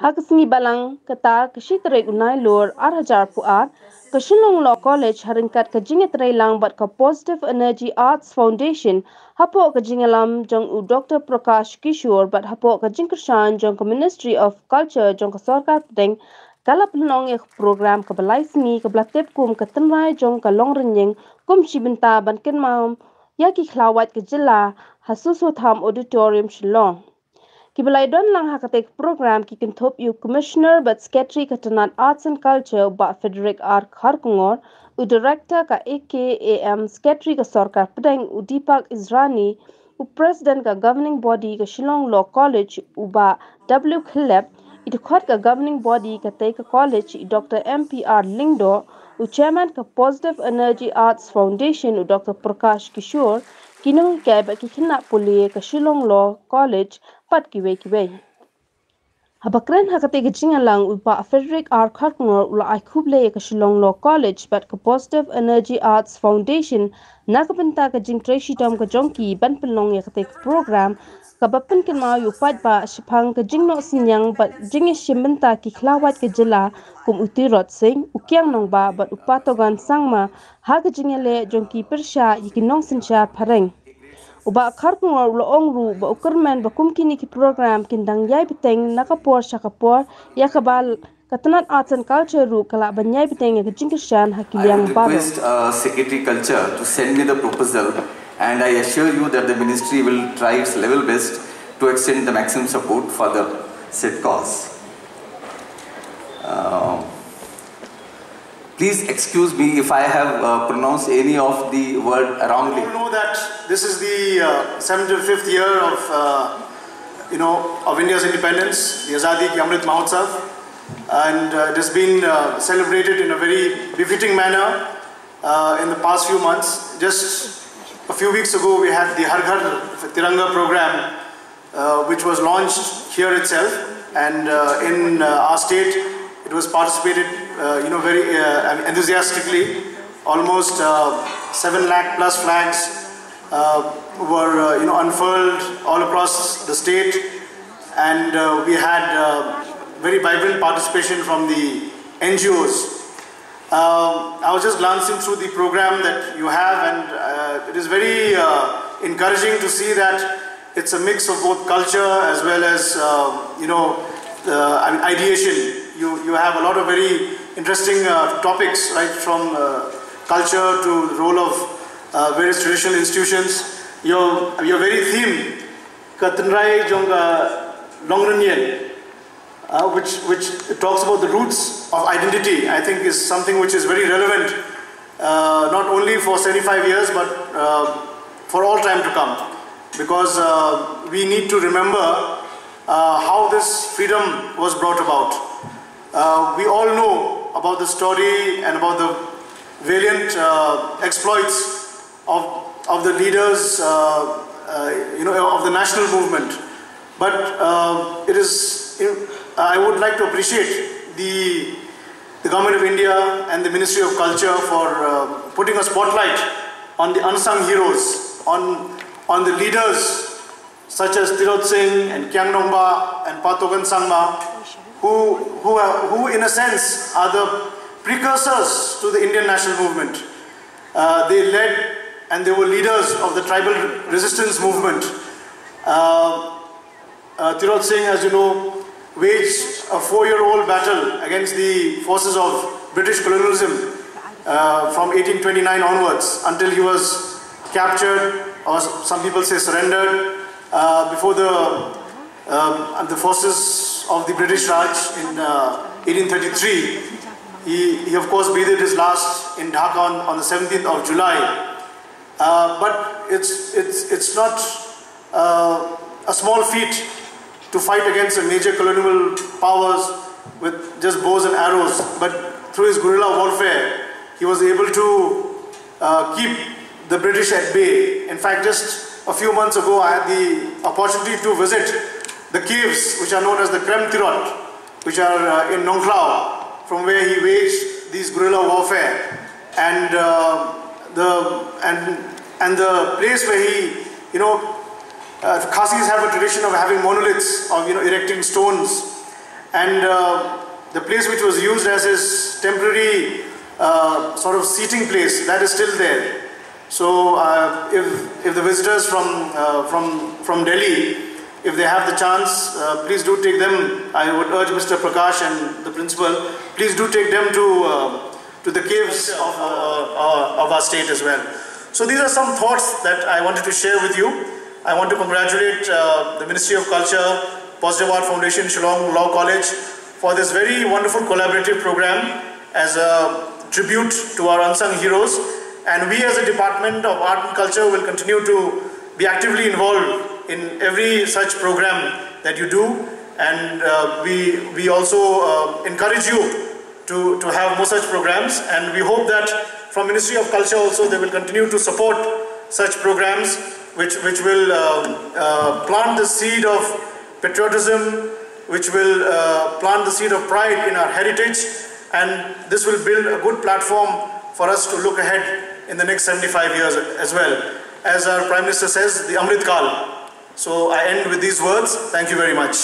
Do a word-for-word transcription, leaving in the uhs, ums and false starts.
Ha ka sngi Balang kata ka shi tarik u Nailur ar hajar phew ar, ka Shillong Law College ha ryngkat ka jingïatreilang bad ka Positive Energy Arts Foundation hapoh ka jingïalam jong u Doctor Prakash Kishore bad hapoh ka jingkyrshan jong ka Ministry of Culture jong ka Sorkar Pdeng ka la pynlong ïa ka program kaba lai sngi kaba la tip kum ka tynrai jong ka Longrynïeng kum shi bynta ban kynmaw ïa ki khlawait ka jylla ha Soso Tham Auditorium Shillong. Kiba la ïadon lang ha katei ka program ki kynthup ïa u Commissioner bad Secretary ka tnat Arts and Culture u Bah Frederick R Kharkongor, u Director ka A K A M, Secretary ka Sorkar Pdeng u Deepak Israni, u President ka Governing Body ka Shillong Law College u Bah W Khyllep, i dkhot ka Governing Body katei ka college i Doctor M P R Lyngdoh, u Chairman ka Positive Energy Arts Foundation u Doctor Prakash Kishore, ki nonghikai bad ki khynnah pule ka Shillong Law College bad kiwei kiwei. Haba kren ha katei ka jingïalang u Bah Frederick R Kharkongor u la ai khublei ïa ka Shillong Law College bad ka Positive Energy Arts Foundation na ka bynta ka jingtrei shitom ka jong ki ban pynlong ïa katei ka program kaba pynkynmaw ïa u paidbah shaphang ka jingnoh synñiang bad jingïashim bynta ki khlawait ka jylla kum u Tirot Sing, u Kiang Nangbah bad u Patogan Sangma ha ka jingïaleh jong ki pyrshah ïa ki nongsynshar phareng. U Bah Kharkongor u la ong ruh ba u kyrmen ba kum kine ki program kin dang ïai bteng na ka por sha ka por ïa kaba ka tnat Arts and Culture ruh ka lah ban ïai bteng ïa ka jingkyrshan ha ki liang baroh. Request uh, Secretary Culture to send me the proposal, and I assure you that the ministry will try its level best to extend the maximum support for the said cause. Uh, please excuse me if I have uh, pronounced any of the word wrongly. You know that this is the uh, seventy-fifth year of, uh, you know, of India's independence, the Azadi Ki Amrit Mahotsav, and uh, it has been uh, celebrated in a very befitting manner uh, in the past few months. Just a few weeks ago, we had the Har Ghar Tiranga program, uh, which was launched here itself, and uh, in uh, our state, it was participated, uh, you know, very uh, enthusiastically. Almost uh, seven lakh plus flags uh, were, uh, you know, unfurled all across the state, and uh, we had uh, very vibrant participation from the N G Os. Uh, I was just glancing through the program that you have, and uh, it is very uh, encouraging to see that it's a mix of both culture as well as, uh, you know, uh, I mean, ideation. You, you have a lot of very interesting uh, topics, right, from uh, culture to the role of uh, various traditional institutions. Your, your very theme, ka tynrai jong ka Longrynïeng, uh, which, which talks about the roots of identity, I think is something which is very relevant, uh, not only for seventy-five years, but uh, for all time to come. Because uh, we need to remember uh, how this freedom was brought about. Uh, we all know about the story and about the valiant uh, exploits of, of the leaders, uh, uh, you know, of the national movement. But uh, it is, I would like to appreciate the, the Government of India and the Ministry of Culture for uh, putting a spotlight on the unsung heroes, on, on the leaders such as Tirot Singh and Kiang Nongba and Patogan Sangma, who, who, are, who in a sense are the precursors to the Indian national movement. Uh, they led and they were leaders of the tribal resistance movement. Uh, uh, Tirot Singh, as you know, waged a four-year-old battle against the forces of British colonialism uh, from eighteen twenty-nine onwards until he was captured, or some people say surrendered, uh, before the, um, the forces of the British Raj in uh, eighteen thirty-three. He, he, of course, breathed his last in Dhaka on, on the seventeenth of July. Uh, but it's, it's, it's not uh, a small feat to fight against a major colonial powers with just bows and arrows. But through his guerrilla warfare, he was able to uh, keep the British at bay. In fact, just a few months ago, I had the opportunity to visit the caves which are known as the Krem Tirot, which are uh, in Nongkhlaw, from where he waged these guerrilla warfare. And uh, the and and the place where he, you know, uh, Khasis have a tradition of having monoliths, of, you know, erecting stones. And uh, the place which was used as his temporary uh, sort of seating place, that is still there. So uh, if, if the visitors from, uh, from, from Delhi, if they have the chance, uh, please do take them. I would urge Mister Prakash and the principal, please do take them to, uh, to the caves of, uh, uh, of our state as well. So these are some thoughts that I wanted to share with you. I want to congratulate uh, the Ministry of Culture, Positive Art Foundation, Shillong Law College for this very wonderful collaborative program as a tribute to our unsung heroes. And we as a Department of Art and Culture will continue to be actively involved in every such program that you do. And uh, we, we also uh, encourage you to, to have more such programs. And we hope that from Ministry of Culture also, they will continue to support such programs which, which will uh, uh, plant the seed of patriotism, which will uh, plant the seed of pride in our heritage, and this will build a good platform for us to look ahead in the next seventy-five years as well. As our Prime Minister says, the Amrit Kal. So I end with these words. Thank you very much.